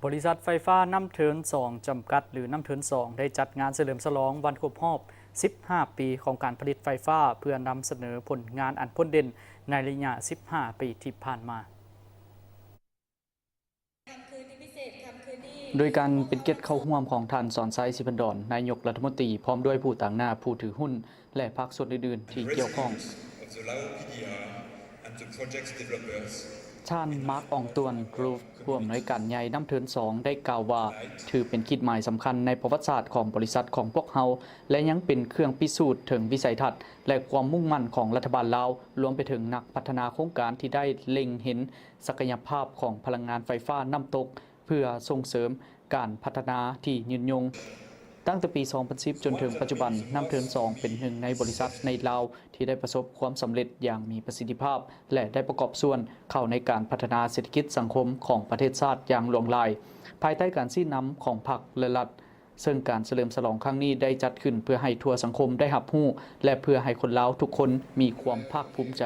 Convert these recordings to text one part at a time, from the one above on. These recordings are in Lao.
ບໍລິສັດໄຟຟ້ານ້ຳເທີນສອງ ຈຳກັດ ຫຼື ນ້ຳເທີນສອງ ໄດ້ຈັດງານສະເຫຼີມສະຫຼອງວັນຄົບຮອບສິບຫ້າປີຂອງການຜະລິດໄຟຟ້າ ເພື່ອນຳສະເໜີຜົນງານອັນໂດດເດັ່ນໃນໄລຍະສິບຫ້າປີທີ່ຜ່ານມາ. ໂດຍການເປັນກຽດເຂົ້າຮ່ວມຂອງທ່ານ ສອນໄຊ ສີພັນດອນ ນາຍົກລັດຖະມົນຕີ ພ້ອມດ້ວຍຜູ້ຕາງໜ້າ, ຜູ້ຖືຫຸ້ນ ແລະ ພາກສ່ວນອື່ນໆທີ່ກ່ຽວຂ້ອງ. ທ່ານ ມາກ ອອງຕວນ ກຣູຟ ຜູ້ອຳນວຍການໃຫຍ່ນ້ຳເທີນສອງ ໄດ້ກ່າວວ່າ ຖືເປັນຂີດໝາຍສຳຄັນໃນປະຫວັດສາດຂອງບໍລິສັດຂອງພວກເຮົາ ແລະ ຍັງເປັນເຄື່ອງພິສູດເຖິງວິໄສທັດ ແລະ ຄວາມມຸ່ງໝັ້ນຂອງລັດຖະບານລາວ, ລວມໄປເຖິງນັກພັດທະນາໂຄງການທີ່ໄດ້ເລັງເຫັນ ສັກກະຍະພາບຂອງພະລັງງານໄຟຟ້ານ້ຳຕົກ ເພື່ອສົ່ງເສີມການພັດທະນາທີ່ຍືນຍົງ. ຕັ້ງແຕ່ປີສອງພັນສິບຈົນເຖິງປັດຈຸບັນ, ນ້ຳເທີນສອງເປັນໜຶ່ງໃນບໍລິສັດໃນລາວທີ່ໄດ້ປະສົບຄວາມສຳເລັດຢ່າງມີປະສິດທິພາບ ແລະ ໄດ້ປະກອບສ່ວນເຂົ້າໃນການພັດທະນາເສດຖະກິດສັງຄົມຂອງປະເທດຊາດຢ່າງຫຼວງຫຼາຍ, ພາຍໃຕ້ການຊີ້ນຳຂອງພັກ ແລະ ລັດ. ເຊິ່ງການສະເຫຼີມສະຫຼອງຄັ້ງນີ້ໄດ້ຈັດຂຶ້ນເພື່ອໃຫ້ທົ່ວສັງຄົມໄດ້ຮັບຮູ້ ແລະ ເພື່ອໃຫ້ຄົນລາວທຸກຄົນມີຄວາມພາກພູມໃຈ.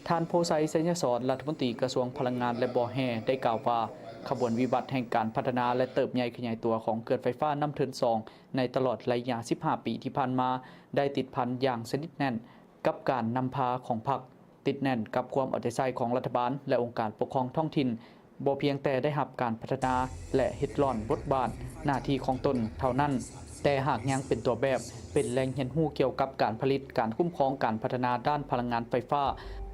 ທ່ານ ໂພໄຊ ໄຊຍະສອນ ລັດຖະມົນຕີກະຊວງພະລັງງານ ແລະ ບໍ່ແຮ່ ໄດ້ກ່າວວ່າ ຂະບວນວິວັດແຫ່ງການພັດທະນາ ແລະ ເຕີບໃຫຍ່ຂະຫຍາຍຕົວຂອງເຂື່ອນໄຟຟ້ານ້ຳເທີນສອງ ໃນຕະຫຼອດໄລຍະສິບຫ້າປີທີ່ຜ່ານມາ ໄດ້ຕິດພັນຢ່າງສະໜິດແໜ້ນກັບການນຳພາຂອງພັກ, ຕິດແໜ້ນກັບຄວາມເອົາໃຈໃສ່ຂອງລັດຖະບານ ແລະ ອົງການປົກຄອງທ້ອງຖິ່ນ, ບໍ່ພຽງແຕ່ໄດ້ຮັບການພັດທະນາ ແລະ ເຮັດລ້ອນບົດບາດໜ້າທີ່ຂອງຕົນເທົ່ານັ້ນ, ແຕ່ຫາກຍັງເປັນຕົວແບບ, ເປັນແຫຼ່ງຮຽນຮູ້ກ່ຽວກັບການຜະລິດ, ການຄຸ້ມຄອງ, ການພັດທະນາດ້ານພະລັງງານໄຟຟ້າ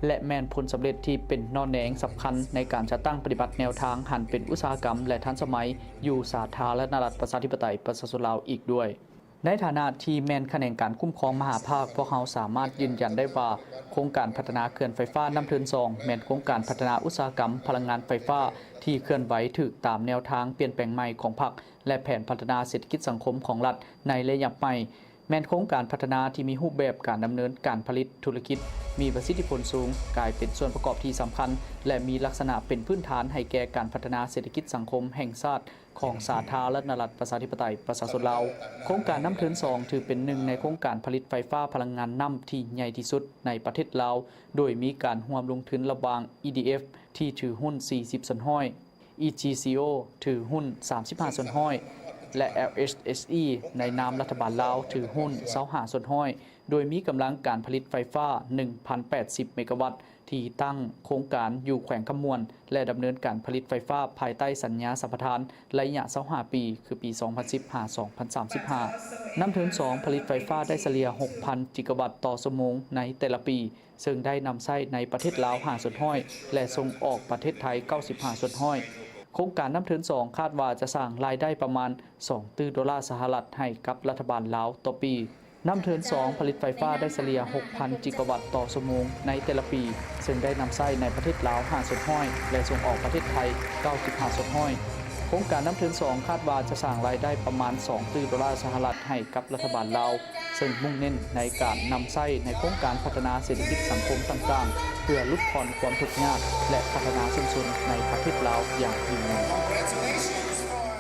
ແລະ ແມ່ນຜົນສຳເລັດທີ່ເປັນໜໍ່ແໜງສຳຄັນໃນການຈັດຕັ້ງປະຕິບັດແນວທາງຫັນເປັນອຸດສາຫະກຳ ແລະ ທັນສະໄໝ ຢູ່ສາທາລະນະລັດ ປະຊາທິປະໄຕ ປະຊາຊົນລາວ ອີກດ້ວຍ. ໃນຖານະທີ່ແມ່ນຂະແໜງການຄຸ້ມຄອງມະຫາພາກ, ພວກເຮົາສາມາດຢືນຢັນໄດ້ວ່າ ໂຄງການພັດທະນາເຂື່ອນໄຟຟ້ານ້ຳເທີນສອງ ແມ່ນໂຄງການພັດທະນາອຸດສາຫະກຳພະລັງງານໄຟຟ້າທີ່ເຄື່ອນໄຫວຖືກຕາມແນວທາງປ່ຽນແປງໃໝ່ຂອງພັກ ແລະ ແຜນພັດທະນາເສດຖະກິດສັງຄົມຂອງລັດໃນໄລຍະໃໝ່, ແມ່ນໂຄງການພັດທະນາທີ່ມີຮູບແບບການດຳເນີນການຜະລິດທຸລະກິດ ມີປະສິດທິຜົນສູງ, ກາຍເປັນສ່ວນປະກອບທີ່ສຳຄັນ ແລະ ມີລັກສະນະເປັນພື້ນຖານໃຫ້ແກ່ການພັດທະນາເສດຖະກິດສັງຄົມແຫ່ງຊາດ ຂອງສາທາລະນະລັດ ປະຊາທິປະໄຕ ປະຊາຊົນລາວ. ໂຄງການນ້ຳເທີນສອງ ຖືເປັນໜຶ່ງໃນໂຄງການຜະລິດໄຟຟ້າພະລັງງານນ້ຳທີ່ໃຫຍ່ທີ່ສຸດໃນປະເທດລາວ, ໂດຍມີການຮ່ວມລົງທຶນລະຫວ່າງ ອີ ດີ ເອັຟ ທີ່ຖືຫຸ້ນສີ່ສິບສ່ວນຮ້ອຍ, ອີ ຈີ ຊີ ໂອ ຖືຫຸ້ນສາມສິບຫ້າສ່ວນຮ້ອຍ ແລະ ແອລ ເອັຊ ເອັສ ອີ ໃນນາມລັດຖະບານລາວ ຖືຫຸ້ນຊາວຫ້າສ່ວນຮ້ອຍ ໂດຍມີກຳລັງການຜະລິດໄຟຟ້າໜຶ່ງພັນແປດສິບເມກາວັດ ທີ່ຕັ້ງໂຄງການຢູ່ແຂວງຄຳມ່ວນ ແລະ ດຳເນີນການຜະລິດໄຟຟ້າພາຍໃຕ້ສັນຍາສຳປະທານໄລຍະຊາວຫ້າປີ ຄືປີສອງພັນສິບຫາສອງພັນສາມສິບຫ້າ. ນ້ຳເທີນສອງຜະລິດໄຟຟ້າໄດ້ສະເລ່ຍຫົກພັນກິກາວັດຕໍ່ຊົ່ວໂມງໃນແຕ່ລະປີ, ເຊິ່ງໄດ້ນຳໃຊ້ໃນປະເທດລາວຫ້າສ່ວນຮ້ອຍ ແລະ ສົ່ງອອກປະເທດໄທເກົ້າສິບຫ້າສ່ວນຮ້ອຍ. ໂຄງການນ້ຳເທີນສອງຄາດວ່າຈະສ້າງລາຍໄດ້ປະມານສອງຕື້ໂດລາສະຫະລັດໃຫ້ກັບລັດຖະບານລາວຕໍ່ປີ. ນ້ຳເທີນສອງຜະລິດໄຟຟ້າໄດ້ສະເລ່ຍຫົກພັນກິກາວັດຕໍ່ຊົ່ວໂມງໃນແຕ່ລະປີ, ເຊິ່ງໄດ້ນຳໃຊ້ໃນປະເທດລາວຫ້າສ່ວນຮ້ອຍ ແລະ ສົ່ງອອກປະເທດໄທເກົ້າສິບຫ້າສ່ວນຮ້ອຍ. ໂຄງການນ້ຳເທີນສອງຄາດວ່າຈະສ້າງລາຍໄດ້ປະມານສອງຕື້ໂດລາສະຫະລັດໃຫ້ກັບລັດຖະບານລາວ, ເຊິ່ງມຸ່ງເນັ້ນໃນການນຳໃຊ້ໃນໂຄງການພັດທະນາເສດຖະກິດສັງຄົມຕ່າງໆ ເພື່ອຫຼຸດຜ່ອນຄວາມທຸກຍາກ ແລະ ພັດທະນາຊຸມຊົນໃນປະເທດລາວຢ່າງຍືນຍົງ.